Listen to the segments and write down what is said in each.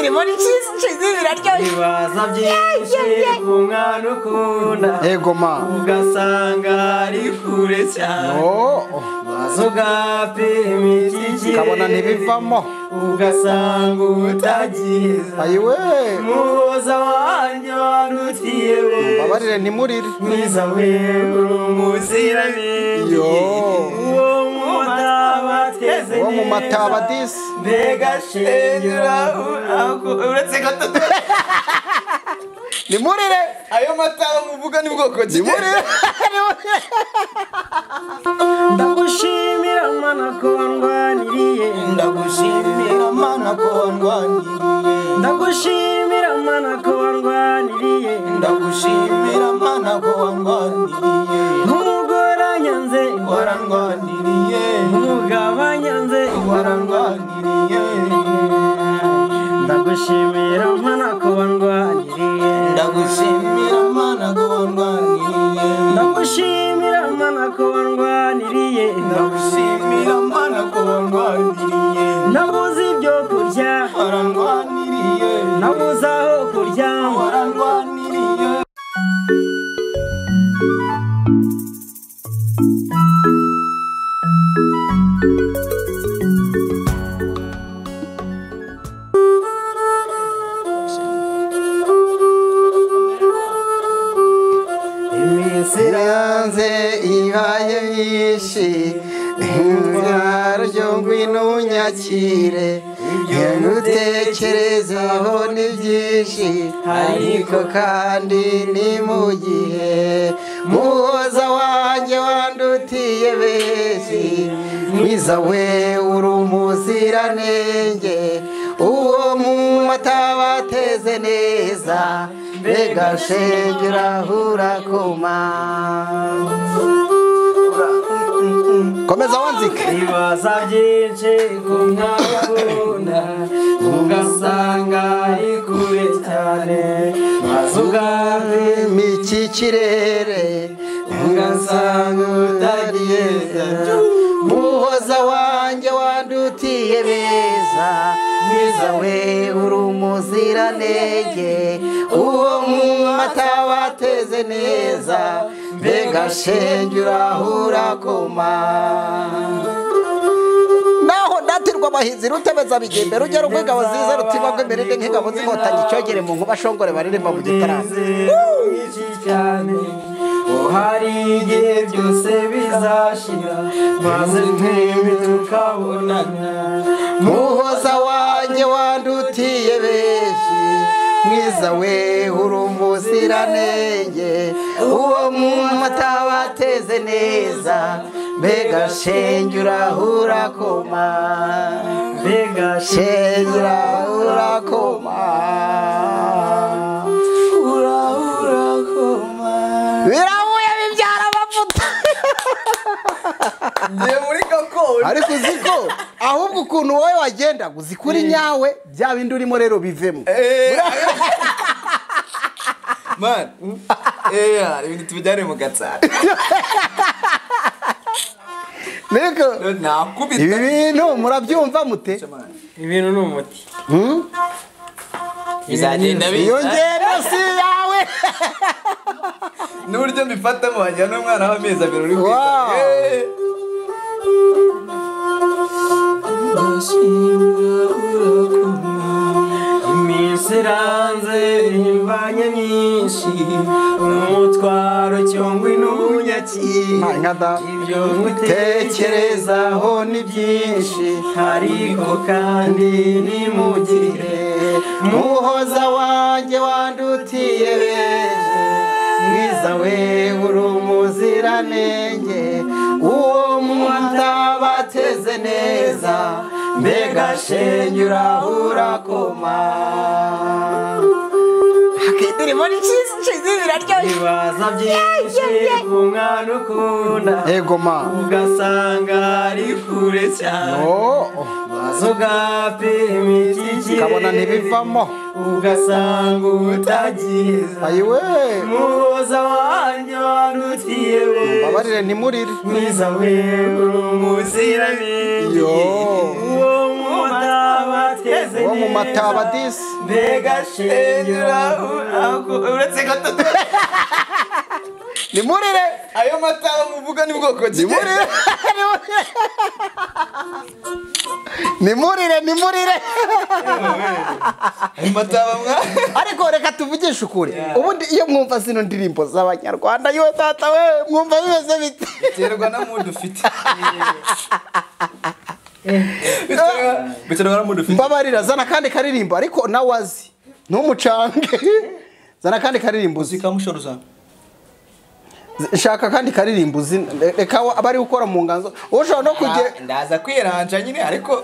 Indirimbo ni nziza biraryoshye. Ibibazo byinshi ku mwana ukunda. Yego ma. Ugasanga ari kure cyane. Maze ugapima iki Kabona ntibivamo. Ugasanga utagiza. Ayiwe. Muhoza wanjye warutiye benshi. Mbabarire ntimurire. Mwiza we uri umuziranenge. Uwo mu mataba ateze neza. Uwo mu mataba disi. Mbega shenge uretse gatatu. Nimurire. Ayo mataba muvuga ni bwoko ki? Nimurire. Ndagushimira Mana ko wandwaniriye. Ndagushimira Mana ko wandwaniriye. Ndagushimira Mana ko wandwaniriye. Ndagushimira Mana ko wandwaniriye. Umugore anyanze warandwaniriye. Umugabo anyanze warandwaniriye. Ndagushimira Mana ko wandwaniriye. Ndagushimira Mana ko wandwaniriye. Ndagushimira Mana ko wandwaniriye. Ndagushimira Mana ko wandwaniriye. Nabuze ibyo kurya warandwaniriye. Nabuze aho kuryama warandwaniriye. Iranze ibaye myinshi yaryo ngwino unyakire ntutekerezaho ni byinshi ariko kandi ni mu gihe muhoza wanjye wandutiye benshi mwiza we uri umuziranenge uwo mu mataba ateze neza mbega shenge urahura koma. Komeza wanzike. Ibibazo byinshi ku mwana ukunda ugasanga ari kure cyane maze ugapima iki kirere ugasanga utagiye. Muhoza wanjye wandutiye beza mwiza we uri umuziranenge uwo mu mataba ateze neza mbega shenge urahura koma. Naho ndatirwa abahinzi rutebeza bigembe rugero rw'ingabo ziza rutima rw'imirinde nk'ingabo z'inkotanyi icyogere mu nkuba shongore baririmba mu gitaramo. Hari igihe byose bizashira maze twembi tukabonana. Muhoza wanjye wandutiye benshi mwiza we uri umuziranenge uwo mu mataba ateze neza mbega shenge urahura koma. Mbega shenge urahura koma. Urahura koma. Birahuye bibyara amavuta. Ngiye muri gakondo. Ariko uziko ahubwo ukuntu wowe wagenda uzikuri nyawe bya bindi urimo rero bivemo. Man, ibintu tubijyane mu gatsata. Niko nakubita. Ibi bintu murabyumva mute? Ibintu ni umuti. Bizagenda biza. Iyo ngendo si yawe. N'uburyo mbifatamo wagira n'umwana w'amezi abiri uri kwita. Iminsi iranze imbanye myinshi umutwaro cyangwa inunyakire ibyo nkutekerezaho ni byinshi ariko kandi ni mu gihe muhoza wanjye wandutiye benshi mwiza we uri umuziranenge uwo mu mataba ateze neza mbega shenge urahura koma. Indirimbo ni nziza biraryoshye. Ibibazo byinshi ku mwana ukunda Yego ma. ugasanga ari kure cyane maze ugapima iki Kabona ntibivamo ugasanga utagiza. Ayiwe. Muhoza wanjye warutiye benshi. Mbabarire ntimurire. Mwiza we uri umuziranenge uwo mu mataba ateze Bo mu mataba disi mbega shengera uretse gatatu nimurire ayo mataba muvuga ni bwoko ki nimurire nimurire nimurire ayo mataba mwa ariko reka tuvugishe ukuri ubundi iyo mwumva zino ndirimbo z'abanyarwanda yo tata we mwumva bimeze bite biterwa na mood ufite biterwa na mood ufite mbabarira zana kandi karirimbo ariko nawe azi ntumucange zana kandi karirimbo uzi zikamushoroza shaka kandi karirimbo uzi reka abari gukora mu nganzo ushobora no kugera ndaza kwiranja nyine ariko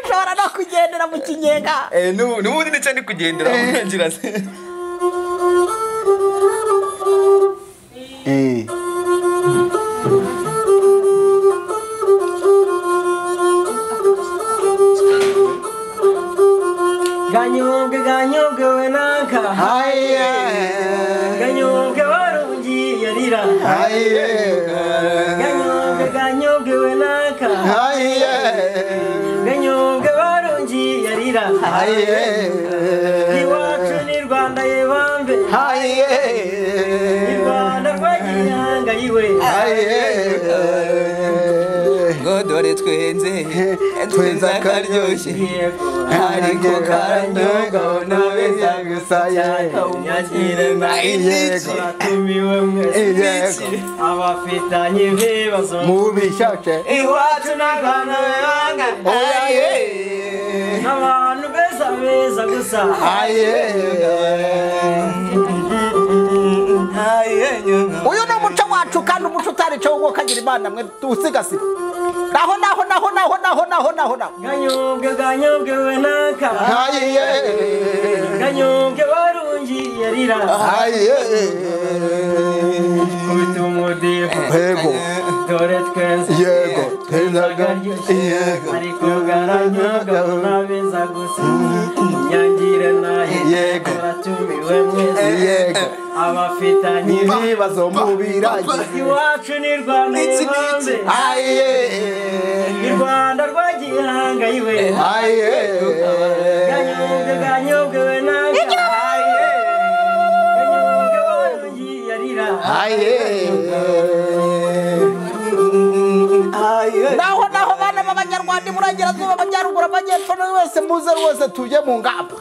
ushobora no kugendera mu kinyenga n'ubundi nicyo ndi kugendera mu nzira ze Ganyobwe ganyobwe we nanka aye ganyobwe warungiye arira aye ganyobwe ganyobwe we nanka aye ganyobwe warungiye arira aye iwacu ni Rwanda yebambe aye i Rwanda rwagihanga yiwe aye ngo dore twenze twenze akaryoshye yego ariko karanyobwa nabeza gusa nyakire Yego. Batumiwe mwese Yego. abafitanye ibibazo mubishake iwacu n'abana bebanga oya ye abantu beza beza gusa aye uyu ni umuco wacu kandi umuco utaricaho ngo kagira imana mwe tuwusigasire naho naho naho naho naho naho naho naho ganyobwe ganyobwe we nanka aye ganyobwe warungiye arira aye kubita umudiho yego dore twese yego twenzaga yego ariko garanyobwa nabeza gusa nyangire nahe Yego. batumiwe mwese yego abafitanye ibibazo mubiragize iwacu ni Rwanda yebambe aye i Rwanda rwagihanga yiwe aye ganyobwe ganyobwe we nanka ganyobwe warungiye arira aye naho naho bana b'abanyarwanda iburengerazuba amajyaruguru amajyepfo no wese muze rwose tujye mu ngamba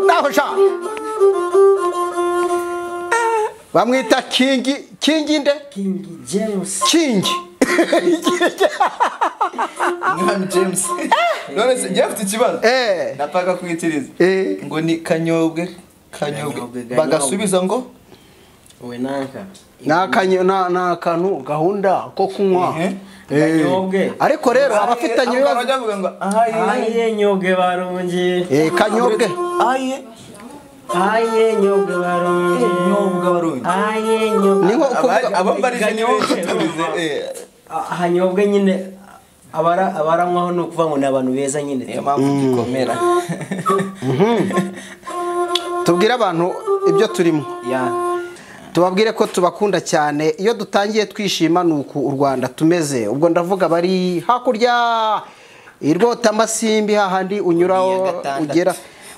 naho sha bamwita kingi kingi nde King James kingi Mwami James none se njye mfite ikibazo eh napaka kwitiriza eh ngo ni kanyobwe kanyobwe Kanyobwe, bagasubiza ngo we nanka ni akantu gahunda ko kunywa Ehe. Eh. Kanyobwe. Ariko rero abafitanye ibibazo bajya bavuga ngo ahaye aye nyobwe barungi eh kanyobwe aye aye nyobwe barungi nyobwe barungi aye nyobwe ni nko kuvuga abo mbarije ni benshi tubize hanyobwe nyine abaranywaho ni ukuvuga ngo ni abantu beza nyine niyo mpamvu gikomera tubwire abantu ibyo turimo ya tubabwire ko tubakunda cyane iyo dutangiye twishima ni uku u Rwanda tumeze ubwo ndavuga bari hakurya irwotamasimbi hahandi unyuraho Iya gatandatu. ugera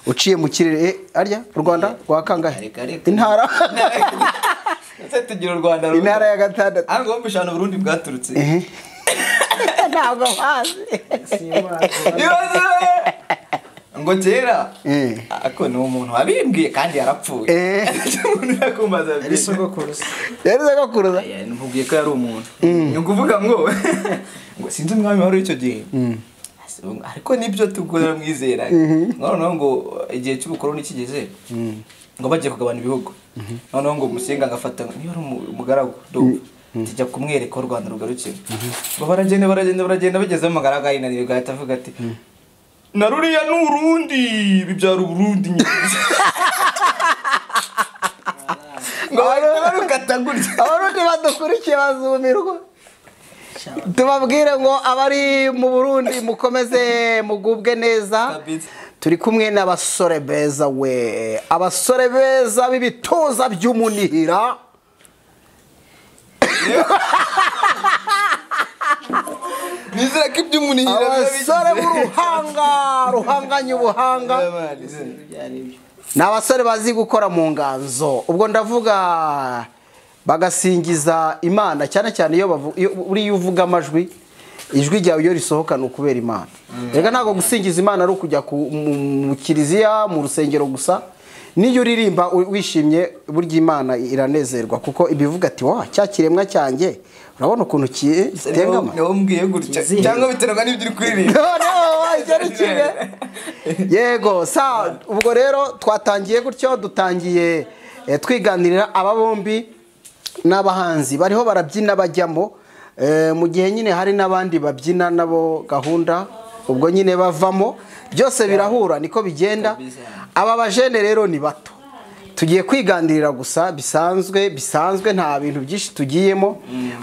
uciye mu kirere arya u Rwanda rwa kangahe Reka, reka. intara ese tugira u Rwanda rumwe. intara ya gatandatu ariko wumva eshanu Burundi bwaturutse Ehe. ntabwo mpazi Ibibazo ngo kera Eh. ako ni umuntu wabimbwiye kandi yarapfuye Eh. umuntu yakumbaza ari sogokuru se yari sogokuruza mubwiye ko yari umuntu ni ukuvuga ngo ngo sinzi umwami wari icyo gihe ariko nibyo tugora mwizera noneho ngo igihe cy'ubukoroni kigeze ngo bagiye kugabana ibihugu noneho ngo Musinga agafata niba ari umugaragu ndumva tujya kumwereka aho u Rwanda rugarukira ngo baragenda baragenda baragenda bageze umugaragu arinanirwa agahita avuga ati na ruriya ni urundi bibyara uburundi nyine ngo bahita barukata gutya abarundi badukurikiye bazumirwa tubabwire ngo abari mu Burundi mukomeze mugubwe neza Kabisa. turi kumwe n'abasore beza we abasore beza b'ibituza by'umunihira Nizera ko iby'umunihira Abasore b'uruhanga ruhanganye ubuhanga. Ni abasore bazi gukora mu nganzo. Ubwo ndavuga bagasingiza Imana cyane cyane iyo uri uvuga amajwi, ijwi ryawe iyo risohoka ni ukubera Imana. Rega ntabwo gusingiza Imana ari ukujya mu kiliziya, mu rusengero gusa. Niyo uririmba wishimye burya Imana iranezerwa, kuko ibivuga ati wa cya kiremwa cyanjye urabona ukuntu kitengama. Niwo mbwiye gutya cyangwa biterwa n'ibyo uri kuririmba. No, icyo kimwe. Yego, sa ubwo rero twatangiye gutyo, dutangiye twiganirira aba bombi n'abahanzi bariho barabyina bajyamo, mu gihe nyine hari n'abandi babyina nabo gahunda ubwo nyine bavamo, byose birahura niko bigenda. Aba bajene rero ni bato, tugiye kwiganirira gusa bisanzwe nta bintu byinshi tugiyemo,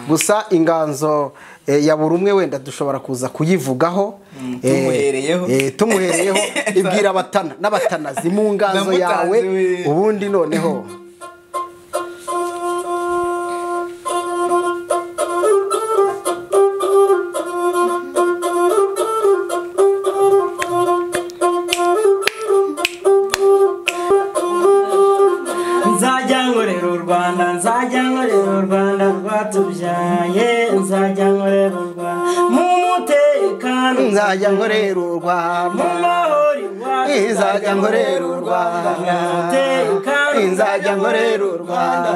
gusa inganzo ya buri umwe wenda dushobora kuza kuyivugaho tumuhereyeho ibwira abatana n'abatanazi mu nganzo yawe ubundi noneho. Nzajya nkorera u Rwanda rwatubyaye, nzajya nkorera u Rwanda mu mutekano, nzajya nkorera u Rwanda mu mahoro iwacu, nzajya nkorera u Rwanda mu mutekano, nzajya nkorera u Rwanda.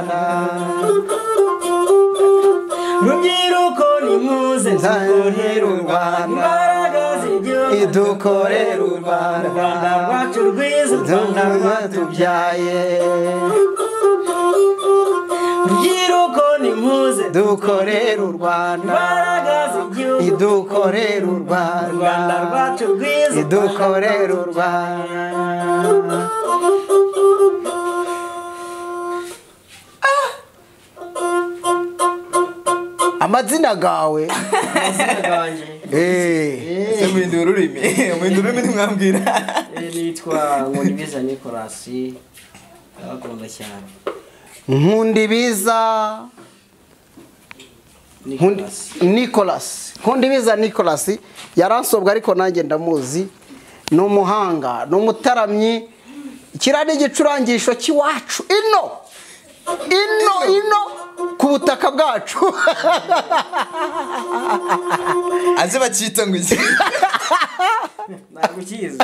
Rubyiruko nimuze dukorere u Rwanda, imbaraga z'igihugu dukorere u Rwanda, u Rwanda rwacu rwiza, u Rwanda rwatubyaye. Rubyiruko nimuze dukorere u Rwanda, imbaraga z'igihugu dukorere u Rwanda, u Rwanda rwacu rwiza, dukorere u Rwanda. Amazina gawe? Amazina ganje. Ese muhindura ururimi? Muhindura ururimi ntimwambwira. Nitwa Nkundibiza Nicolas, ndabakunda cyane. Nkundibiza Nicolas. Nkundibiza Nicolas yaransobwa ariko nanjye ndamuzi, ni umuhanga, ni umutaramyi, kiriya ni igicurangisho cy'iwacu ino ino ino ku butaka bwacu. Aze bakita ngo iki? Ntabwo ukizi.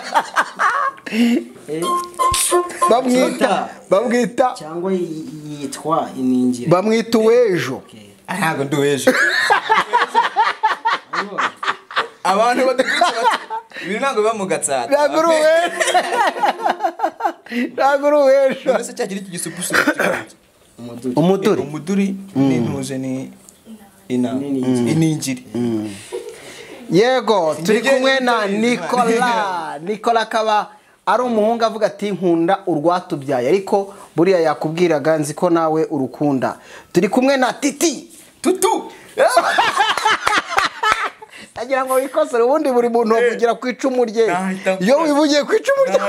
Bamwita cyangwa yitwa iningiri. Bamwita uwejo. Ntabwo ndi uwejo. Abantu badakurikiye ibintu ntabwo biba mu Gatsata. Ntabwo uri uwejo. Ntabwo uri uwejo. Mbese cyagira iki gisupusupu? Umuduri. Umuduri n'intuze ni iningiri. Yego, turi kumwe na Nicola. Nicola akaba ari umuhungu avuga ati nkunda urwatubyaye, ariko buriya yakubwiraga nzi ko nawe urukunda. Turi kumwe na Titi Tutu. Agira ngo wikosore, ubundi buri muntu avugira ku icumu rye. Iyo wivugiye ku icumu rye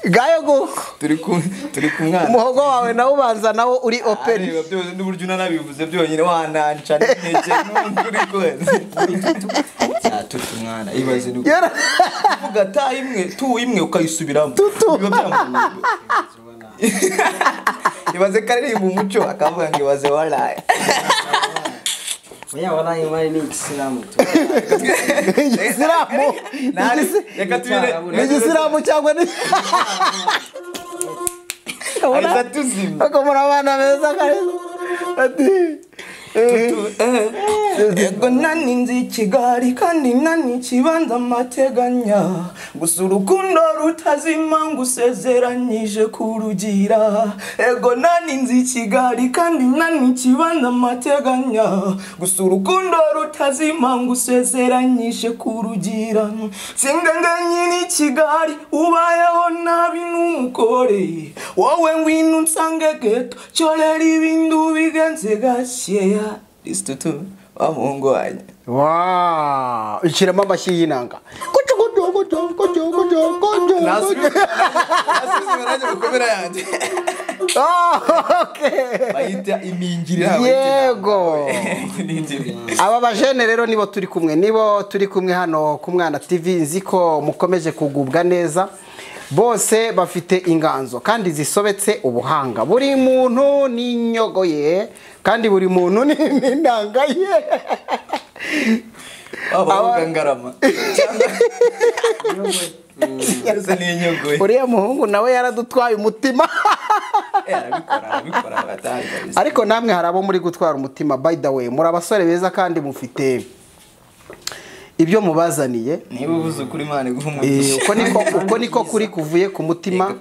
gayo guko turi ku mwana. Umuhogo wawe nawo ubanza nawo uri open. Areba byose n'uburyo unanabivuze byonyine wananca n'intege n'uri kwezi. Tutu mwana ibaze nuko uvuga ta imwe tu imwe ukayisubiramo biba byamugoye. Ibaze karirimba umuco akavuga ngo ibaze walayi. Oya walayi mari ni Isilamu tu. Isilamu. Ni Isilamu cyangwa ni Ahita tuzima. Ako muri abana beza kare. Ati Ego nani nzi Kigali kandi nani kibanza amateganya, gusa urukundo rutazima ngusezeranyije kurugira. Ego nani nzi Kigali kandi nani kibanza amateganya, gusa urukundo rutazima ngusezeranyije kurugira. Singanganye ni Kigali ubayeho nabi n'umugore, wowe ngwino unsange ghetto cyorera ibintu bigenze gashyeya. This tutu wa muhungu wanjye. Wow, ishyiramo amashyi y'inanga. Nasubiza nanjye gukomera yanjye. Okay. Bayita imingiri. Yego. Aba bajene rero nibo turi kumwe, nibo turi kumwe hano ku Mwana TV. Nzi ko mukomeje kugubwa neza. Bose bafite inganzo kandi zisobetse ubuhanga. Buri muntu n'inyogo ye kandi buri muntu n'inanga ye. Aba ngarama. Uriya muhungu nawe yaradutwaye umutima. Ariko namwe hari abo muri gutwara umutima, by the way. Muri abasore beza kandi mufite ibyo mubazaniye. Niba uvuze ukuri Imana iguha umugisha. Uko niko kuri kuvuye ku mutima.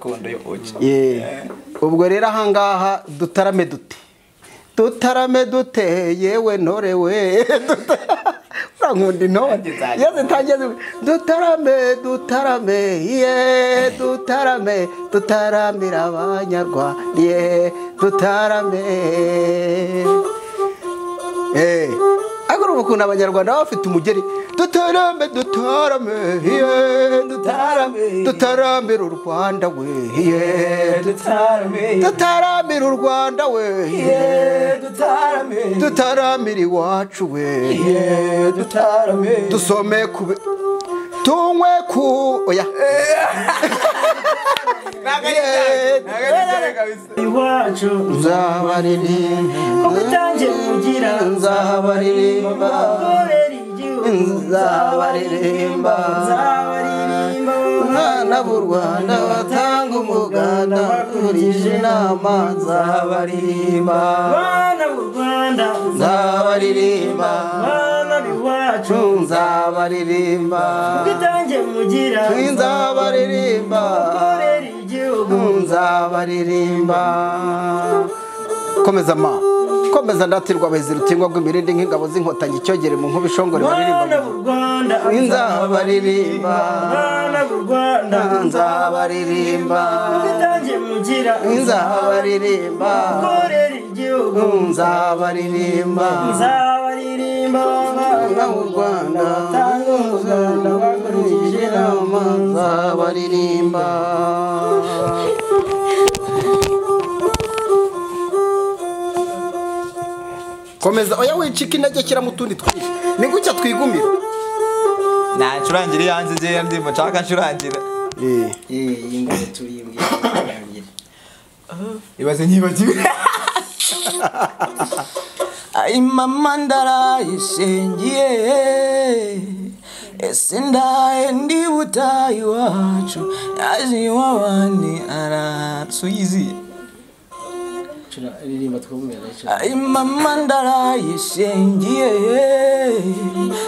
Ubwo rero ahangaha dutarame dute. Dutarame dute yewe ntorewe. Urankunda intore. Iyo zitangiye dutarame dutarame ye dutarame dutaramira abanyarwanda ye dutarame. Ariko ukuntu abanyarwanda bafite umugeri dutarame dutarame ye dutarame dutaramira u Rwanda we ye dutarame dutaramira u Rwanda we ye dutarame dutaramira iwacu we ye dutarame dusome ku tunywe ku oya iwacu nzabaririmba utangiye kugira nzabaririmba nzabaririmba nzabaririmba mwana b'u Rwanda batanga umuganda bakurikije inama nzabaririmba mwana b'u Rwanda nzabaririmba mwana b'iwacu nzabaririmba utangiye kugira nzabaririmba nzabaririmba. Komeza ma komeza ndatirwa abahizi rutingwa rw'imirindi nk'ingabo z'inkotanyi icyogere mu nkuba ishongore baririmba nzabaririmba nzabaririmba nzabaririmba nzabaririmba nzabaririmba u Rwanda bakurikije inama nzabaririmba. Komeza oya wicika intege kira mutundi twinshi ni gutya twigumira. Nta ncurangira yanze je ndimo nshaka ncurangira. Ingwe turimbwe ncurangira. Ibaze nyibagiwe. Ai mama ndarayishengiye ese ndaye ndi butayu wacu yaje iwabandi arasuyizi. Ai mama ndarayishengiye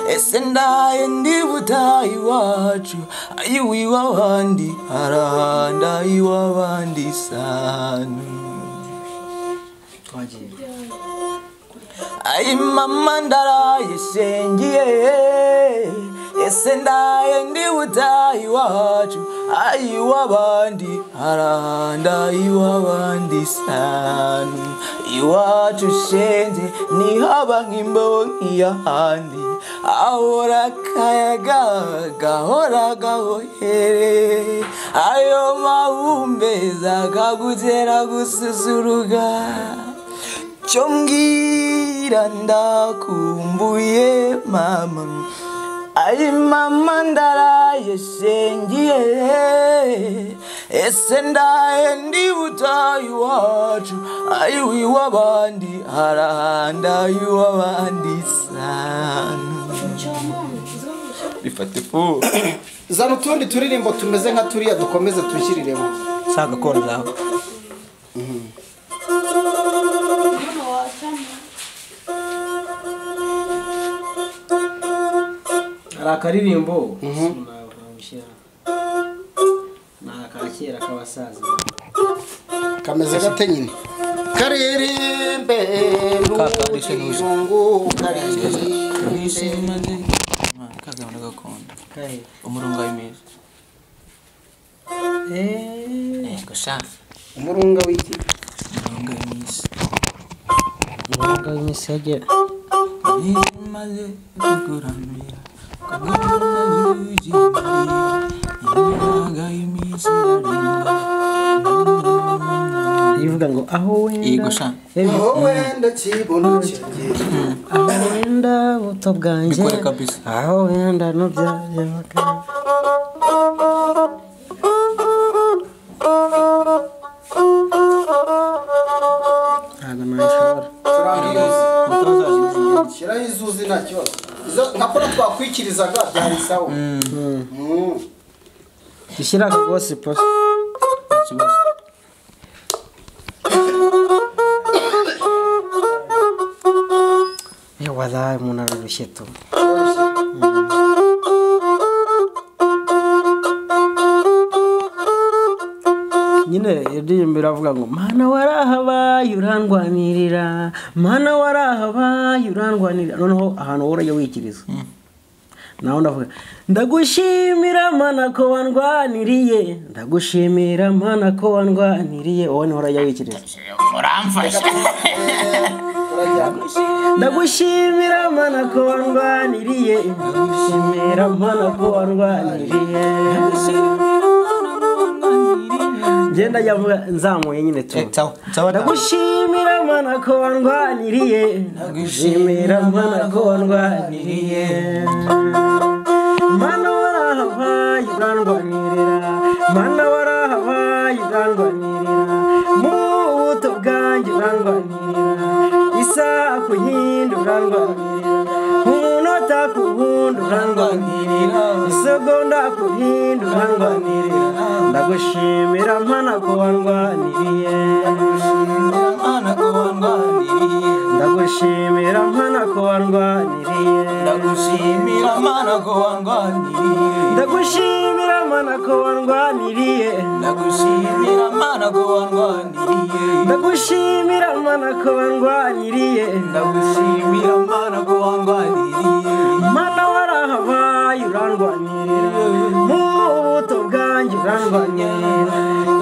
ese ndaye ndi butayu wacu ayiwabandi arahanda iwabandi sanu. Ai mama ndarayishengiye ese ndaye ndi butayu wacu ayiwabandi arahanda iwabandi sanu. Iwacu shenge nihaba nk'imbeho nk'iyahandi ahora akayaga gahora gahohere ayo mahumbezi akagutera gususuruka. Cyo mbwira ndakumbuye mama. Ai mama ndarayishengiye ese ndaye ndi butayu wacu ayiwabandi arahanda iwabandi sanu. Bifate fu zana utundi turirimbo tumeze nka turiya dukomeze tushyiriremo saka kora zaho. Akaririmbo nakakera kabasaza kameze gate nyine karirimbe n'urungu karirimbe kagabana gakondo umurunga w'imizi gusha umurunga w'iki umurunga w'imizi umurunga w'imizi yagera maze kukuramira Iravuga ngo aho wenda Yego sha. Aho wenda kibuno cyanjye, aho wenda buto bwanjye, Bikore kabisa. aho wenda nubyaye. Ntabwo nabishobora. Shyiraho izuzi nta kibazo. Izo nkakora twakwikirizaga byari sawa. Dushyira rwose po. Ikibazo. Wadaye umuntu ararushye tu. Nyine indirimbo iravuga ngo mana warahabaye urandwanirira, mana warahabaye urandwanirira. Noneho ahantu wowe urajya wikiriza, naho ndavuga ndagushimira mana ko wandwaniriye, ndagushimira mana ko wandwaniriye. Wowe niho urajya wikiriza. Muramfasha. Ndagushimira mana ko wandwaniriye, ndagushimira mana ko wandwaniriye. Ngenda yavuga nzamuye nyine tu. Sawa sawa. Ndagushimira mana ko wandwaniriye, ndagushimira mana ko wandwaniriye. Mana warahabaye urandwanirira, mana warahabaye urandwanirira, mu buto bwanjye urandwanirira, isaha ku yindi urandwanirira, umunota ku wundi urandwanirira, isegonda ku yindi urandwanirira. Ndagushimira mana ko wandwaniriye, Mana ko wandwaniriye. ndagushimira mana ko wandwaniriye, Ndagushimira mana ko wandwaniriye. ndagushimira mana ko wandwaniriye, Ndagushimira mana ko wandwaniriye. ndagushimira mana ko wandwaniriye, Ndagushimira mana ko wandwaniriye. mana warahabaye urandwanirira, mu buto bwanjye urandwanirira,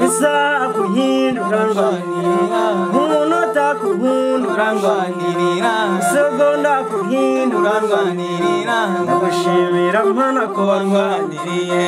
isaha ku yindi urandwanirira, umunota ku wundi urandwanirira, isegonda ku yindi urandwanirira. Ndagushimira mana ko wandwaniriye,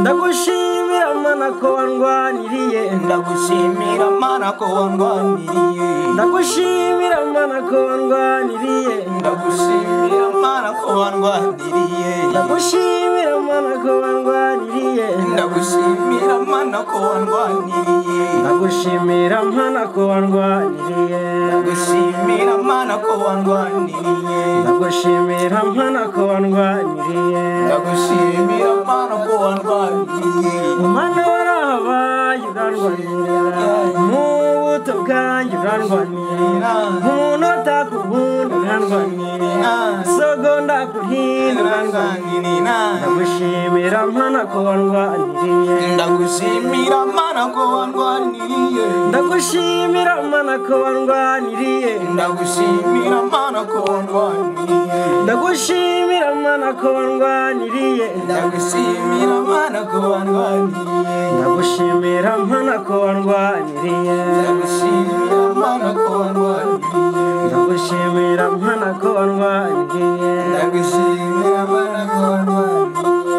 ndagushimira mana ko wandwaniriye, Ndagushimira mana ko wandwaniriye. ndagushimira mana ko wandwaniriye, Ndagushimira mana ko wandwaniriye. ndagushimira mana ko wandwaniriye, Ndagushimira mana ko wandwaniriye. ndagushimira mana ko wandwaniriye, Ndagushimira mana ko wandwaniriye. ndagushimira mana ko wandwaniriye, Ndagushimira mana ko wandwaniriye. mana warahabaye urandwanirira, mu buto bwanjye urandwanirira, umunota ku wundi urandwanirira, isegonda ku yindi urandwanirira. Ndagushimira mana ko wandwaniriye, Ndagushimira mana ko wandwaniriye. ndagushimira mana ko wandwaniriye, Ndagushimira mana ko wandwaniriye. ndagushimira mana ko wandwaniriye, Ndagushimira mana ko wandwaniriye. ndagushimira mana ko wandwaniriye, Ndagushimira mana ko wandwaniriye. ndagushimira mana ko wandwaniriye, Ndagushimira mana ko wandwaniriye.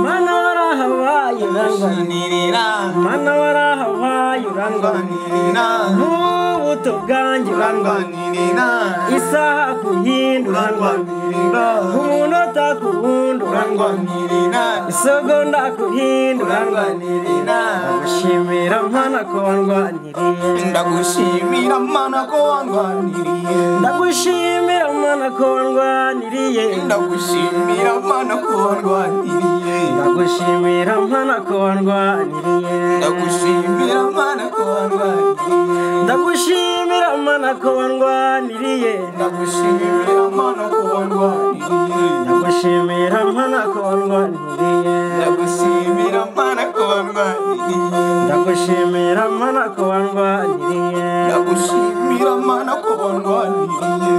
mana warahabaye urandwanirira, mana warahabaye urandwanirira, mu buto bwanjye urandwanirira, isaha ku yindi urandwanirira, umunota ku wundi urandwanirira, isegonda ku yindi urandwanirira. Ndagushimira mana ko wandwaniriye, Ndagushimira mana ko wandwaniriye. ndagushimira mana ko wandwaniriye, Ndagushimira mana ko wandwaniriye. ndagushimira mana ko wandwaniriye, Ndagushimira mana ko wandwaniriye. ndagushimira mana ko wandwaniriye, Ndagushimira mana ko wandwaniriye. ndagushimira mana ko wandwaniriye, Ndagushimira mana ko wandwaniriye. ndagushimira mana ko wandwaniriye, Ndagushimira mana ko wandwaniriye.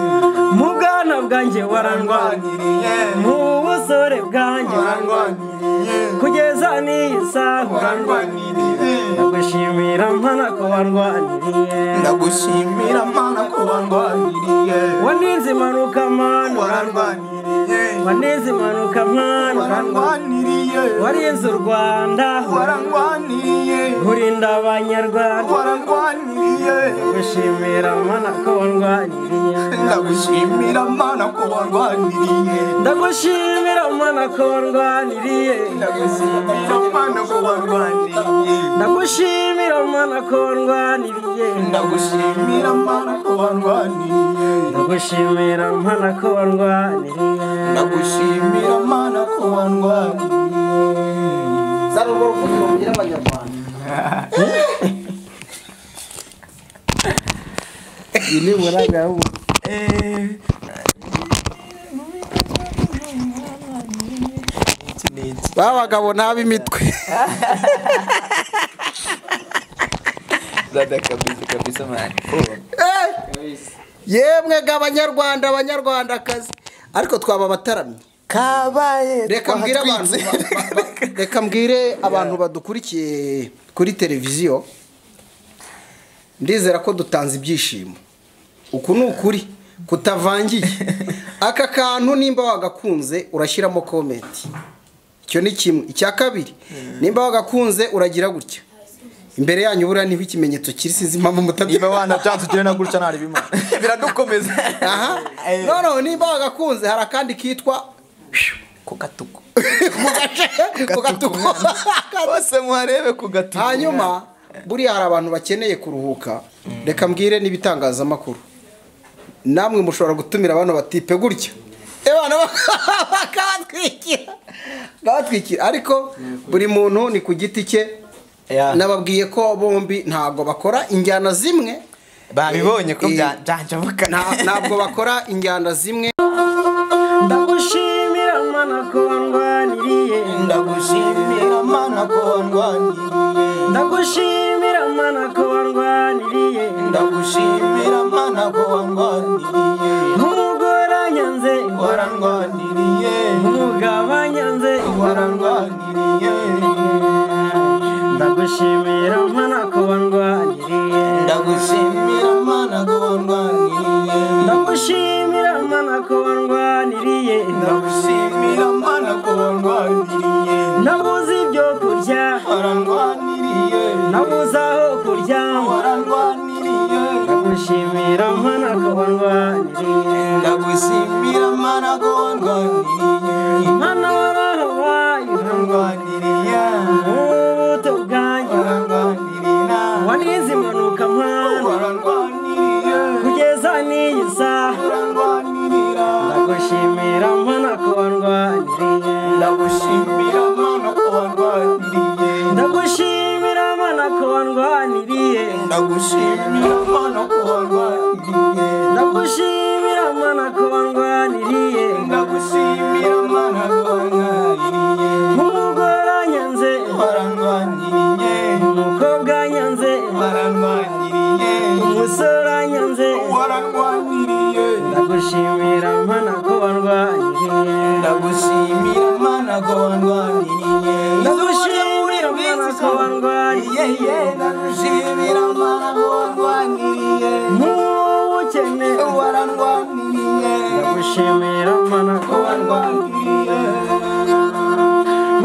mu bwana bwanjye warandwaniriye, mu busore bwanjye Warandwaniriye. kugeza n'iyi saha urandwaniriye. Ndagushimira mana ko wandwaniriye, Ndagushimira mana ko wandwaniriye. waninze impanuka mana Warandwaniriye. waninze impanuka mana Warandwaniriye. Warangwaniriye. Warinze u Rwanda. Warangwaniriye. Urinda abanyarwanda. Warangwaniriye. Ndagushimira Mana ko wandwaniriye. Ndagushimira Mana ko wandwaniriye. Ndagushimira Mana ko wandwaniriye. Ndagushimira Mana ko wandwaniriye. Ndagushimira Mana ko wandwaniriye. Ndagushimira Mana ko wandwaniriye. Ndagushimira Mana ko wandwaniriye. Ndagushimira Mana ko wandwaniriye. Zari urwo rukundo rugira abanyarwanda. Iyi ni muranga w'ubu. Babagabo n'ab'imitwe. Brother kabisa kabisa man. Yemwe gabanyarwanda abanyarwandakazi ariko twaba bataramye kabaye. Reka mbwire abantu reka mbwire abantu badukurikiye kuri televiziyo, ndizera ko dutanze ibyishimo. Uku ni ukuri kutavangiye. Aka kantu nimba wagakunze urashyiramo comment. Icyo ni kimwe. Icya kabiri, nimba wagakunze uragira gutya. Imbere yanyu buriya niho ikimenyetso kiri, sinzi impamvu mutabye. Niba wanabyanze ugire na gutya ntari bimana. Biradukomeza. Aha. No nimba wagakunze hari akandi kitwa ku gatuku. Ku gatuku. Bose muharebe ku gatuku. Hanyuma buriya hari abantu bakeneye kuruhuka. Reka mbwire n'ibitangazamakuru. Namwe mushobora gutumira abantu batipe gutya. Ebana bakabatwikira. Batwikira ariko buri muntu ni ku giti cye. Nababwiye ko bombi ntago bakora injyana zimwe. Babibonye ko byanjabuka. Ntabwo bakora injyana zimwe. Ndagushimira Mana ko wandwaniriye. Ndagushimira Mana ko wandwaniriye. Ndagushimira Mana ko wandwaniriye. Ndagushimira Mana ko wandwaniriye. Umugore anyanze warangwaniriye. Umugabo anyanze warangwaniriye. Ndagushimira Mana ko wandwaniriye. Ndagushimira Mana ko wandwaniriye. Ndagushimira Mana ko wandwaniriye. Ndagushimira Mana ko wandwaniriye. Nabuze ibyo kurya warangwaniriye. Nabuze aho kuryama warangwaniriye. Ndagushimira Mana ko wandwaniriye. Ndagushimira Mana ko wandwaniriye. Mana warahabaye warangwaniriye. Ubuto bwanjye warangwanirira. Wanize impanuka mwana warangwaniriye. Kugeza n'iyi saha warangwanirira. Ndagushimira Mana ko wandwaniriye. Ndagushimira Mana ko wandwaniriye. Ndagushimira Mana ko wandwaniriye. Ndagushimira Mana ko wandwaniriye. Ndagushimira Mana ko wandwaniriye. Ndagushimira Mana ko wandwaniriye. Umugore anyanze warangwaniriye. Umukobwa anyanze warangwaniriye. Umusore anyanze warangwaniriye. Ndagushimira Mana ko wandwaniriye. Ndagushimira Mana ko wandwaniriye. Ndagushimira Mana ko wandwaniriye. Ndagushimira Mana ko wandwaniriye. Nk'ubukene warangwaniriye. Ndagushimira Mana ko wandwaniriye.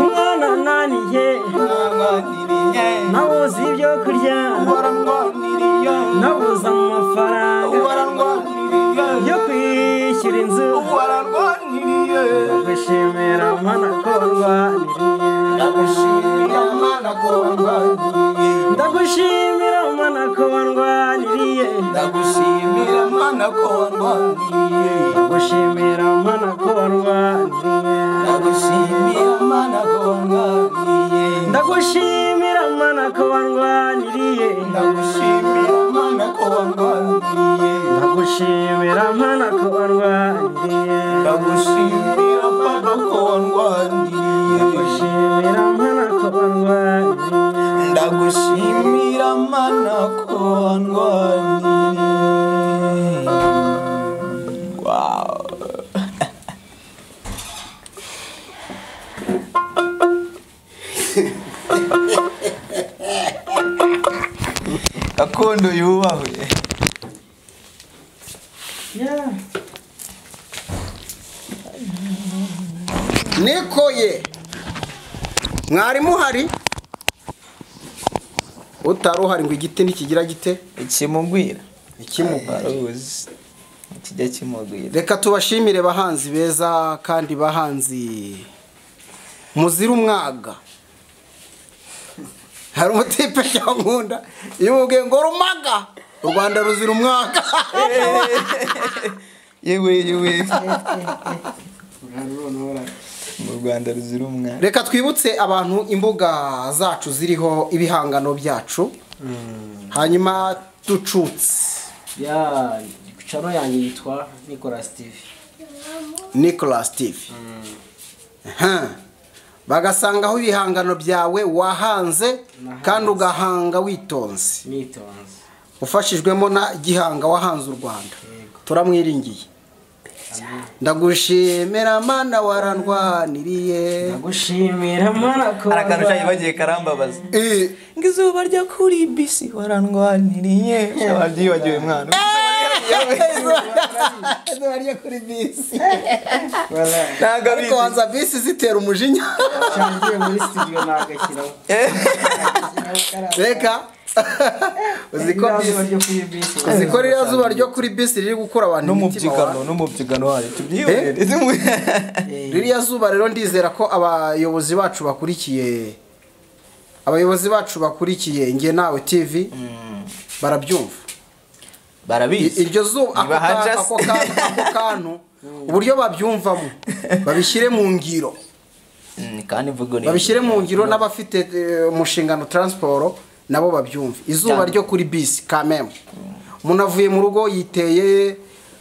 Umwana ananiye warangwaniriye. Nabuze ibyo kurya warangwaniriye. Nabuze amafaranga warangwaniriye. Yo kwishyura inzu warangwaniriye. Ndagushimira Mana ko wandwaniriye. Ndagushimira Mana ko wandwaniriye. Ndagushimira Mana ko wandwaniriye. Ndagushimira Mana ko wandwaniriye. Ndagushimira Mana ko wandwaniriye. Ndagushimira Mana ko wandwaniriye. Ndagushimira Mana ko wandwaniriye. Ndagushimira Mana ko wandwaniriye. Ndagushimira Mana ko wandwaniriye. Ndagushimira Mana ko wandwaniriye. Ndagushimira Mana ko wandwaniriye. Ndagushimira Mana ko wandwaniriye. Wow. Gakondo yubahwe. Yeah. Nikoye. Mwari muhari utari uhari ngo igiti ntikigira gite ikimugwira ikimugwira kijya kimugwira. Reka tubashimire bahanzi beza kandi bahanzi muzira umwaga. Hari umutipe cyankunda iyo umubwiye ngo rumaga u Rwanda ruzira umwaga. Yewe yewe mu Rwanda ruzira umwaga. Reka twibutse abantu imbuga zacu ziriho ibihangano byacu hanyuma ducutse. Ya channel yanjye yitwa Nicolas TV. Nicolas TV. Bagasangaho ibihangano byawe wahanze kandi ugahanga witonze. Nitonze. Ufashijwemo na Gihanga wahanze u Rwanda. Turamwiringiye. Ndagushimira mana warandwaniriye. Ndagushimira mana ko arakantu cyaje bagiye karambabaza. Ngizuba rya kuri bisi warandwaniriye. Wabyibagiwe mwana. Izuba rya kuri bisi. Ariko wanza bisi zitera umujinya. Cyangiye muri studio nagashyiraho. Reka uziko ririya zuba ryo kuri bisi riri gukura abantu imitima n'umubyigano wayo tubyihorere. Ririya zuba rero ndizera ko abayobozi bacu bakurikiye Njye Nawe TV barabyumva. Barabizi. Iryo zuba ako kantu uburyo babyumvamo babishyire mu ngiro. Kandi mvugo ni babishyire mu ngiro n'abafite umushingano transport nabo babyumva. Izuba ryo kuri bisi kameme. Umuntu avuye mu rugo yiteye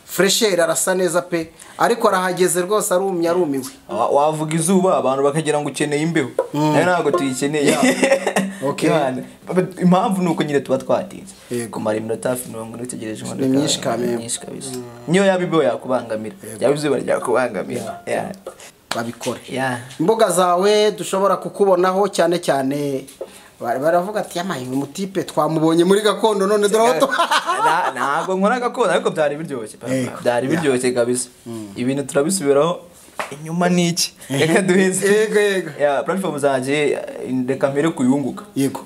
fresher arasa neza pe, ariko arahageze rwose arumye arumiwe. Wavuga izuba abantu bakagira ngo ukeneye imbeho. Nayo ntabwo tuyikeneye. Okay. Impamvu nuko nyine tuba twatinze. Kumara iminota hafi 40 utegereje imodoka. Ni myinshi kameme. Myinshi kabisa. Niyo yaba imbeho yakubangamira. Yaba izuba ryakubangamira. Babikore. Imbuga zawe dushobora kukubonaho cyane cyane baravuga ati yamaye umutipe twamubonye muri gakondo none dore ntabwo nkora gakondo ariko byari biryoshye. Byari biryoshye kabisa. Ibintu turabisubiraho inyuma niki. Reka duheze. Yego yego. Ya platform zanje reka mbere kuyunguka. Yego.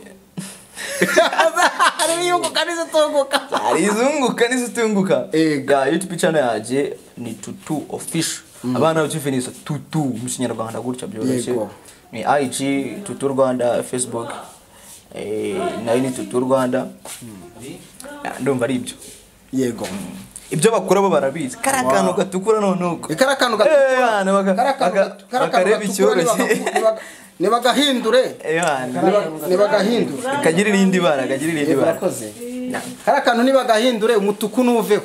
Ari yunguka nizitunguka. Ari izunguka nizitunguka. Ya YouTube channel yaje ni Tutu Official. Abana bacyufinisa Tutu mu Kinyarwanda gutya byoroshye. Ni IG Tutu Rwanda, Facebook nayo ni Tutu Rwanda. Ndumva ari ibyo. Yego. Ibyo bakora bo barabizi. Karakano gatukura none uko. Karakano gatukura. Karakano gatukura. Nibagahindure. Nibagahindure. Kagira irindi bara, kagira irindi bara. Barakoze. Karakano nibagahindure umutuku nuveho.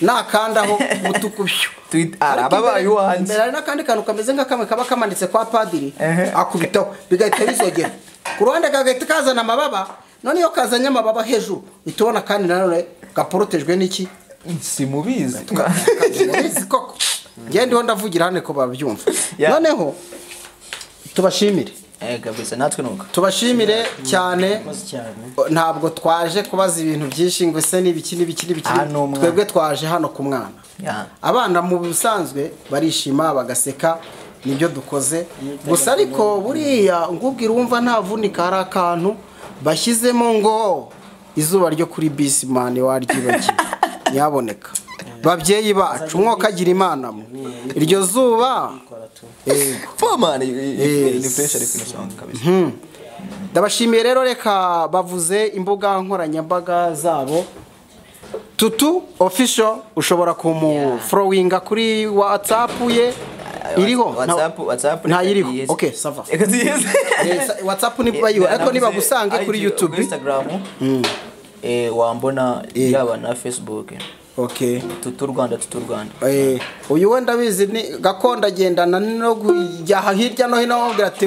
Nakandaho umutuku byo. Ababaye uwanjye. Mbere hari nakandi kantu kameze nka kaba kamanitse kwa padiri akubitaho bigahita bizogera. Ku ruhande kagahita kazana amababa, none iyo kazanye amababa hejuru itubona kandi nanone gaporotejwe n'iki? Simubizi. Mubizi koko. Ngiye ndiho ndavugira hane ko babyumva. Noneho tubashimire. Kabisa natwe nuko. Tubashimire cyane. Ntabwo twaje kubaza ibintu byinshi ngo ese nibiki nibiki nibiki. Twebwe twaje hano ku mwana. Abana mu busanzwe barishima bagaseka nibyo dukoze. Gusa ariko buriya ngubwira wumva ntavunika hari akantu bashyizemo ngo izuba ryo kuri bisi mani waryibagiwe. Nyaboneka. Babyeyi bacu mwokagira Imana mu iryo zuba. Ndabashimiye rero reka bavuze imbuga nkoranyambaga zabo. Tutu Official ushobora kumufollowinga kuri WhatsApp ye iriho. WhatsApp ntayiriho. Okay, sava. WhatsApp ni bayiho ariko niba gusange kuri YouTube, Instagram wambona yaba na Facebook. Okay. Tutu Rwanda, Tutu Rwanda. Uyu wenda bizi ni gakondo agendana no kujya hirya no hino babwira ati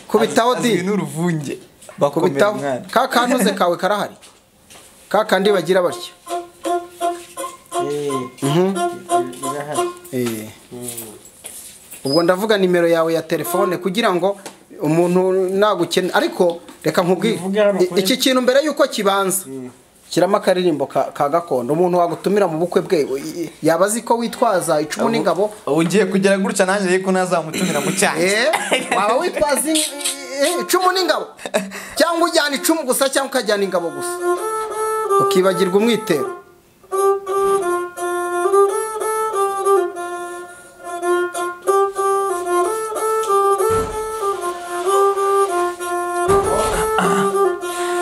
kubitaho di n'uruvunge bakubitaho ka kantuze kawe karahari ka kandi bagira batya. Ubwo ndavuga nimero yawe ya telefone kugira ngo umuntu nagukene, ariko reka nkubwire iki kintu mbere yuko kibanza. Shyiramo akaririmbo ka gakondo. Umuntu wagutumira mu bukwe bwe yaba azi ko witwaza icumu n'ingabo. Ugiye kugera gutya nanjye ariko ntazamutumira mu cyanjye. Waba witwaza icumu n'ingabo cyangwa ujyana icumu gusa cyangwa ukajyana ingabo gusa ukibagirwa umwitero.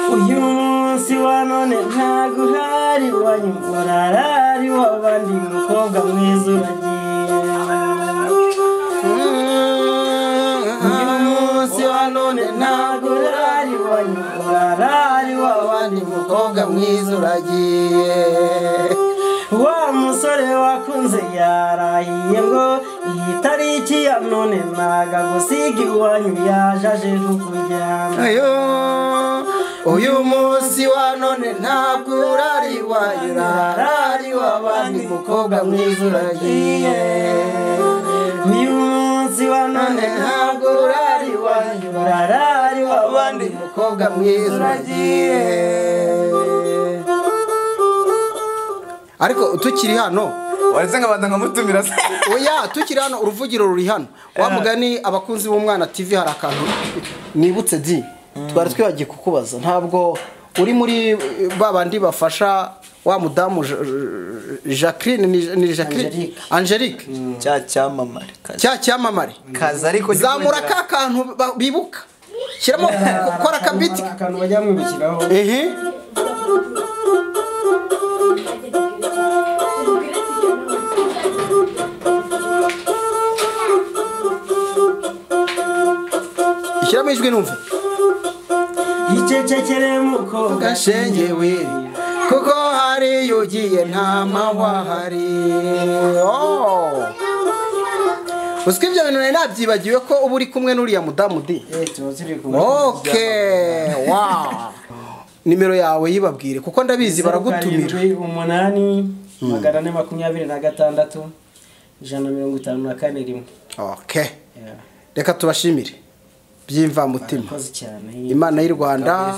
Uyu munsi wa none ntago uhari wanyumva w'abandi mukobwa mwiza uragiye. Uyu munsi wa none ntago uhari wanyumva w'abandi mukobwa mwiza uragiye. Wa musore wakunze yarahiye ngo iyi tariki ya none ntago gusiga iwanyu yajaje kukujyana. Uyu munsi wa none ntabwo urari wayurarari w'abandi mukobwa mwiza uragiye. Uyu munsi wa none ntabwo urari wayurarari w'abandi mukobwa mwiza uragiye. Ariko tukiri hano waretse nkabanza nkamutumira se? Oya, tukiri hano uruvugiro ruri hano. Wa mugani abakunzi b'Umwana TV hari akantu nibutse di twari twibagiye kukubaza. Ntabwo uri muri babandi bafasha wa mudamu Jacqueline ni Jacqueline Angelique cya cyamamare cya cyamamare kaza ariko zamura ka kantu bibuka shyiramo kora kabiti akantu bajya mwibukiraho. Shyiramo ijwi numve. Icecekere mukobwa shenge wiri kuko hari yugiye nta mahwa hari. Uziko ibyo bintu nari nabyibagiwe ko uba uri kumwe n'uriya mudamu di. Okay, wow. Nimero yawe yibabwire kuko ndabizi baragutumira. 8 426 154 1. Okay. Reka tubashimire byimva mutima. Imana y'u Rwanda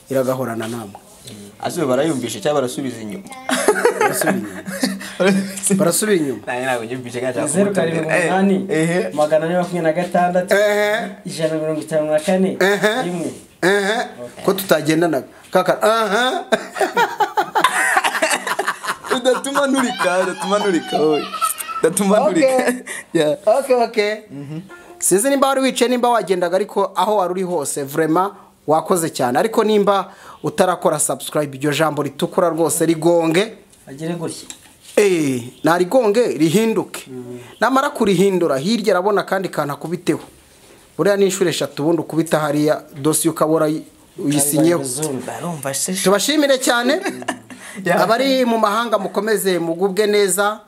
iragahorana namwe. Azo barayumvishe cyangwa barasubiza inyuma? Barasubira inyuma. Nanjye ntabwo nyumvishe gacha. 0 7 8 426 154 1. Ko tutagendanaga kaka. Udatuma nurika oye. Udatuma nurika. Yeah. Okay. Sinzi nimba wari wicaye nimba wagendaga ariko aho wari uri hose vraiment wakoze cyane. Ariko nimba utarakora subscribe iryo jambo ritukura rwose rigonge agere gutya. Narigonge rihinduke. Namara kurihindura hirya arabona kandi kana kubiteho. Buriya ni inshuro 3 ubundi ukubita hariya dossier ukabora uyisinyeho. Tubashimire cyane. Abari mu mahanga mukomeze mugubwe neza.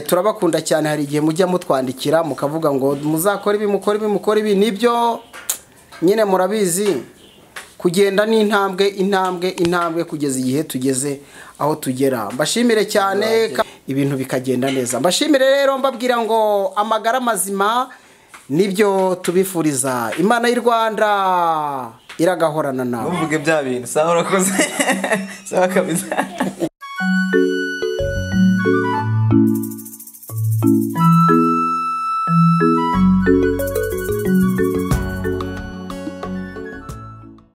Turabakunda cyane. Hari igihe mujya mutwandikira mukavuga ngo muzakora ibi mukora ibi mukora ibi, nibyo nyine murabizi kugenda n'intambwe intambwe intambwe kugeza igihe tugeze aho tugera. Mbashimire cyane, ibintu bikagenda neza. Mbashimire rero mbabwira ngo amagara mazima nibyo tubifuriza. Imana y'u Rwanda iragahorana nawe. Muvuge bya bintu sawa urakoze. Sawa kabisa.